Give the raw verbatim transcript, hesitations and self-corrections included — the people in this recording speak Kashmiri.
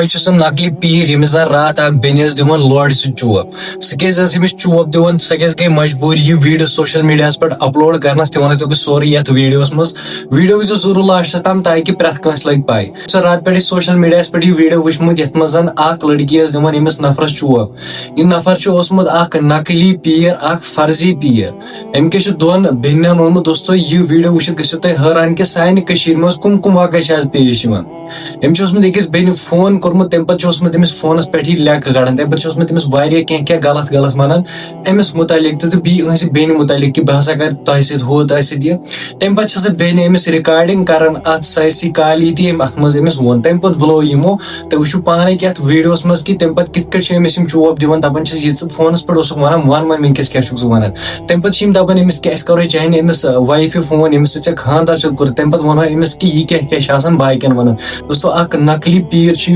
یہِ چھُ سُہ نقلی پیٖر، ییٚمِس زَن راتھ اکھ بیٚنہِ ٲس دِوان لورِ سۭتۍ چوب۔ سۄ کیازِ ٲس أمِس چوب دِوان، سۄ کیازِ گٔے مجبوٗر یہِ ویٖڈیو سوشل میٖڈیاہَس پٮ۪ٹھ اپلوڈ کرنَس، تہِ وَنو تۄہہِ بہٕ سورُے یَتھ ویٖڈیوَس منٛز۔ ویٖڈیو وٕچھزیو ضروٗر لاسٹَس تام، تاکہِ پرٛٮ۪تھ کٲنٛسہِ لَگہِ پَے۔ سۄ راتھ پٮ۪ٹھٕے سوشل میٖڈیاہَس پٮ۪ٹھ یہِ ویٖڈیو وٕچھمُت، یَتھ منٛز زَن اکھ لڑکی ٲس دِوان أمِس نفرَس چوب۔ یہِ نفر چھُ اوسمُت اکھ نقلی پیٖر، اکھ فرضی پیٖر۔ أمۍ کیٛاہ چھُ دۄن بیٚنٮ۪ن ووٚنمُت؟ دوستو، یہِ ویٖڈیو وٕچھِتھ گٔژھِو تُہۍ حٲران کہِ سانہِ کٔشیٖرِ منٛز کٕم کٕم واقعہٕ چھِ آز پیش یِوان۔ أمۍ چھُ اوسمُت أکِس بیٚنہِ فون کوٚرمُت، تَمہِ پَتہٕ چھُ اوسمُت أمِس فونَس پٮ۪ٹھ یہِ لیٚکہٕ کَڑان، تَمہِ پَتہٕ چھُ اوسمُت أمِس واریاہ کینٛہہ کینٛہہ غلط غلط وَنان أمِس مُتعلِق تہِ تہٕ بیٚیہِ أہٕنٛزِ بیٚنہِ مُتعلِق کہِ بہٕ ہسا کَرٕ تۄہہِ سۭتۍ ہُہ تۄہہِ سۭتۍ یہِ۔ تَمہِ پَتہٕ چھِ سۄ بیٚنہِ أمِس recording کَران اَتھ سٲرسٕے کالہِ یہِ تہِ أمۍ اَتھ منٛز أمِس ووٚن۔ تَمہِ پَتہٕ بُلو یِمو، تُہۍ وٕچھِو پانَے کہِ اَتھ ویٖڈیوَس منٛز کہِ تَمہِ پَتہٕ کِتھ کٲٹھۍ چھِ أمِس یِم چوب دِوان، دَپان چھِس، یہِ ژٕ فونَس پٮ۪ٹھ اوسُکھ وَنان، وَن وۄنۍ وٕنۍکٮ۪س کیٛاہ چھُکھ ژٕ وَنان۔ تَمہِ پَتہٕ چھِ یِم دَپان أمِس کہِ أسۍ کَرو چانہِ أمِس وایفہِ فون، ییٚمِس سۭتۍ ژےٚ خانٛدر چھُکھ کوٚرمُت، تَمہِ پَتہٕ وَنو أمِس کہِ یہِ کیٛاہ کیٛاہ چھِ آسان باقیَن وَنان۔ دوستو، اَکھ نقلی پیٖر چھُ